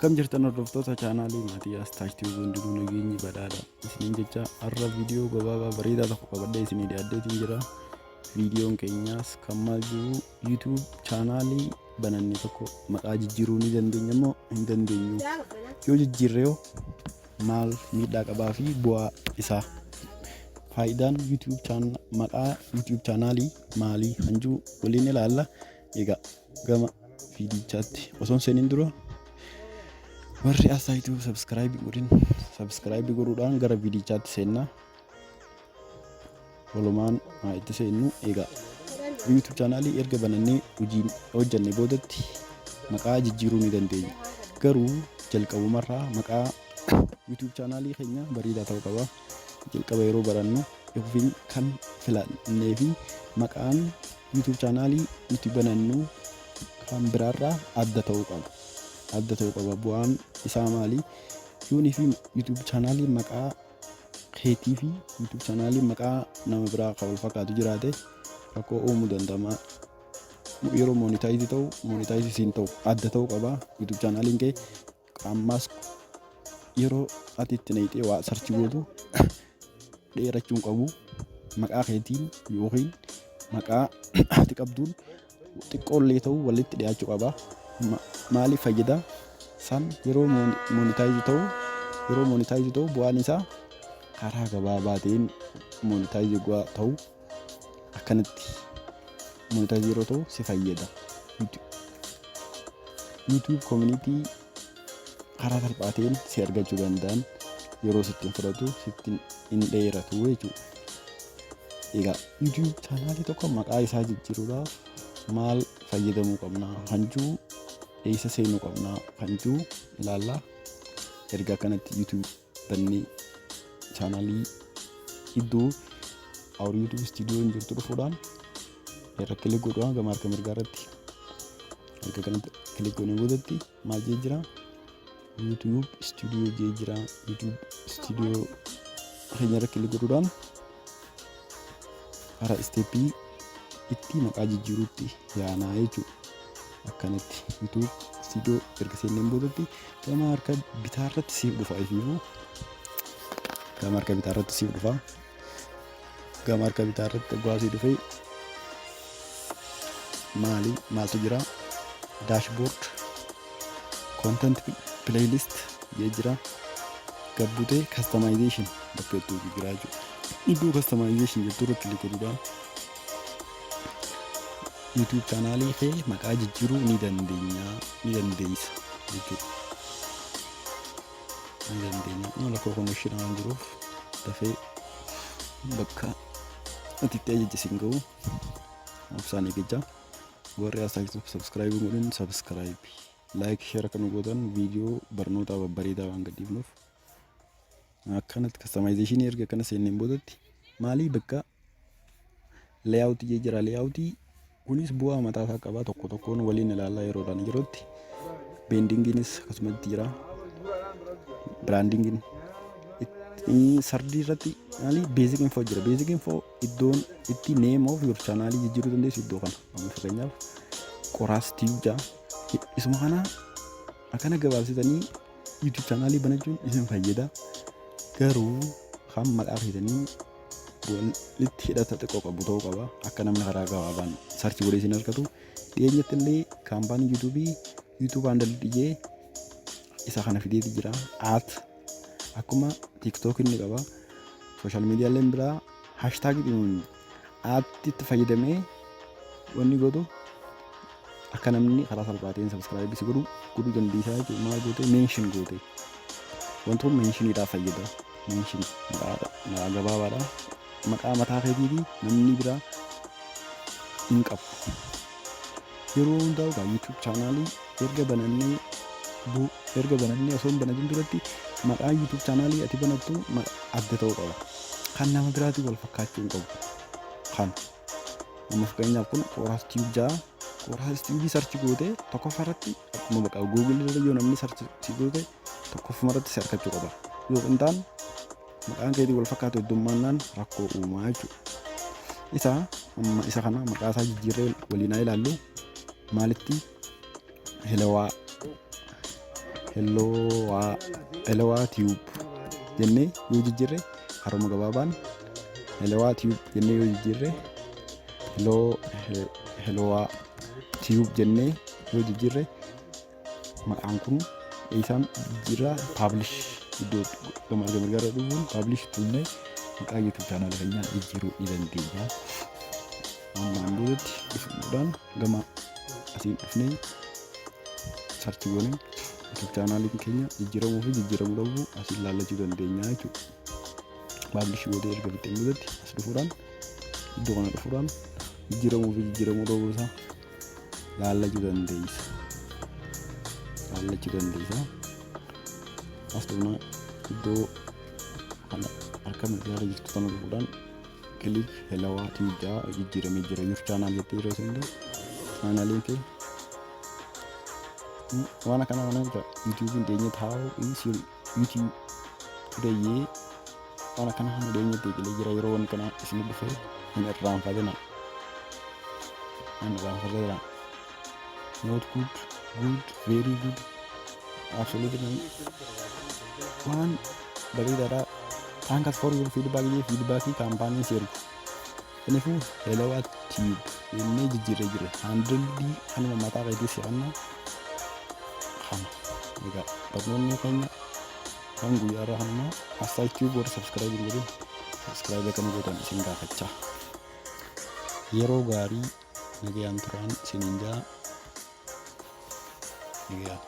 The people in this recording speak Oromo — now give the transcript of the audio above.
Akkam jirtan, hordoftoota chaanaalii Maatiyaas Taashtii? Hundinuu nageenyi badhaadha isiniin jecha, har'a viidiyoo gabaabaa bareedaa tokko qabadhee isinii dhiyaadheetiin jira. Viidiyoon keenyaas kan maal jiru, YouTube chaanaalii bananne tokko maqaa jijjiiruu ni dandeenya moo hin dandeenyu? Yoo jijjiirre hoo maal miidhaa qabaa fi bu'aa isaa? Faayidaan YouTube maqaa YouTube chaanaalii maalii kan jiru waliin ilaalla. Egaa gama viidichaatti osoo hin seeniin dura, warri asaa YouTube subscribe godhin subscribe godhuudhaan gara viidichaatti seennaa. Walumaan haa itti seennu. Egaa YouTube chaanaalii erga banannee hojii hojjenne boodatti maqaa jijjiiruu ni dandeenya. Garuu jalqabumarraa maqaa YouTube chaanaalii keenya bareedaa ta'uu qaba. Jalqaba yeroo barannu ofiin kan filannee fi maqaan YouTube chaanaalii nuti banannu kan biraarraa adda ta'uu qaba. Adda ta'uu qaba. Bu'aan isaa maali? Yoonii fi YouTube chaanaalii maqaa keetii fi YouTube chaanaalii maqaa nama biraa kan wal fakkaatu jiraate rakkoo uumuu danda'ama. Yeroo monetize ta'u, monetize siin ta'u, adda ta'uu qaba. YouTube chaanaaliin kee ammas yeroo ati itti naqxee waa search gootu dheerachuu hin qabu. Maqaa keetiin yookiin maqaa ati qabduun xiqqoollee ta'u walitti dhiyaachuu qaba. Maaliif fayyada? San yeroo monetize ta'u bu'aan isaa karaa gabaabaa ta'een monetize ta'u, akkanatti monetize yeroo ta'u si fayyada. YouTube community karaa salphaa ta'een si argachuu danda'an, yeroo sitti hin fudhatu, sitti hin dheeratu jechuudha. Egaa YouTube chaanaalii tokko maqaa isaa jijjiiruudhaaf maal fayyadamuu qabna kan jiru, eessa seenuu qabna kan jiru ilaallaa. Erga akkanatti YouTube bannee chaanaalii iddoo our YouTube studio hin jirtu dhufuudhaan irra click godhuudhaan gama harka mirgaa irratti erga kanatti click goonee boodatti maal jee jira? YouTube studio jee jira. YouTube studio keenya irra click godhuudhaan karaa step itti maqaa jijjiiruutti yaanaa jechuudha. Akkanatti YouTube studio erga seenneen boodatti gama harka bitaa irratti siif dhufa ifiifuu. Gama harka bitaa irratti siif dhufa. Gama harka bitaa irratti dhugaa sii dhufee maali, maaltu jira? Dashboard, content, playlist jee jira. Gabbutee customization bakka itti jira jechuudha. Iddoo customization jettu irra click godhuudhaan YouTube chaanaalii kee maqaa jijjiiruu ni dandeenya, ni dandeessa jechuudha. Ni dandeenya. Nama lakkoo connection waan jiruuf dafee bakka ati itti ajajje siin ga'u obsaan eeggachaa. Warri as subscribe godhin subscribe, like, share akka nu gootan, viidiyoo barnootaa babbareedaa waan gadhiifnuuf. Akkanatti customization erga akkana seenneen boodatti maalii, bakka layout jee jira. Layout kunis bu'aa mataa isaa qaba, tokko tokkoon waliin ilaallaa yeroodhaan yerootti. Brandingiinis akkasumatti jira. Brandingiin third irratti maali, basic info jira. Basic info iddoon itti name of your channel jijjiiruu dandeessu iddoo kana. Amma fakkeenyaaf Qoraas Tube jaa. Isuma kana akkana gabaabsitanii YouTube chaanaalii banachuun isin fayyada. Garuu kan maqaa keessanii walitti hidhata xiqqoo qabu ta'uu qaba, akka namni karaa gabaabaan search godhee isin argatu. Dhiyeenyatti illee kaampaanii YouTubeii YouTube handle dhiyyee isa kana fideeti jira. At akkuma TikTok inni qaba, social miidiyaaleen biraa hashtag atitti fayyadamee wanni godhu akka namni karaa salphaa ta'een subscribe si godhu godhuu dandeessaa jechuudha. Maal goote? Mention goote. Wanti kun mentioniidhaaf fayyada. Mention maqaa gabaabaadha. Maqaa mataa keetii fi namni biraa hin qabu. Yeroo hundaa egaa YouTube chaanaalii erga banannee osoo hin banatin duratti maqaa YouTube chaanaalii ati banattu adda ta'uu qaba. Kan nama biraatiin wal fakkaachuu hin qabu. Kan amma fakkeenyaaf kun Qoraas Tube ja'a. Qoraas Tube search gootee tokkoffaa irratti akkuma maqaa Google irra yoo namni search si goote tokkoffuma irratti si argachuu qaba. Yoo hin taane maqaan keetii wal fakkaatu heddummaannaan rakkoo uumaa jechuudha. Isa amma isa kana maqaa isaa jijjiirree waliin haa ilaallu. Maalitti? Helawaa. Helawaa Tube jennee yoo jijjiirre, karuma gabaabaan Helawaa Tube jennee yoo jijjiirre, Helawaa Tube jennee yoo jijjiirre, maqaan kun isaan jijjiirraa publish iddoo gama mirgaarra dhufuun publish tunnee maqaa YouTube channel keenyaa jijjiiruu ni dandeenya. Ammaan boodatti dhufuudhaan gama asiin dhufnee search goonee YouTube channeliin keenya jijjiiramuu fi jijjiiramuu dhabuu asiin laallachuu dandeenya jechuudha. Publish gootee erga fixeen boodatti as dhufuudhaan, iddoo kana dhufuudhaan jijjiiramuu fi jijjiiramuu dhabuu isaa laallachuu dandeessa. Laallachuu dandeessa. As dhufnaa iddoo kana harka mirgaarra jirtu tana dhufuudhaan click Helawaa Tube jijjiiramee jira. Your channel jettee yeroo isin channeliin kee waan akkana kana jecha YouTubeiin dhiyeenya taa'u is your YouTube today waan akkana kana dhiyeenyatti eegalee jira. Yeroo wanni kana isin dhufe hin irraanfatina. Hin irraanfatina. Not good, good, very good, absolutely waan bareedaadha. Thanks for your feedback jee feedbackii kaampaanii si ergu. Kanaafuu Helawaa Tube jennee jijjiirree jirra. Handleii kanuma mataa keetii si'annaa kana. Egaa barnoonni keenya kan guyyaa irraa kanuma. Assaa Tube warra subscribe hin godhin subscribe akka nu gootan isin gaafachaa. Yeroo gaarii, nagayaan turaan isiniin jaa, nagayaan.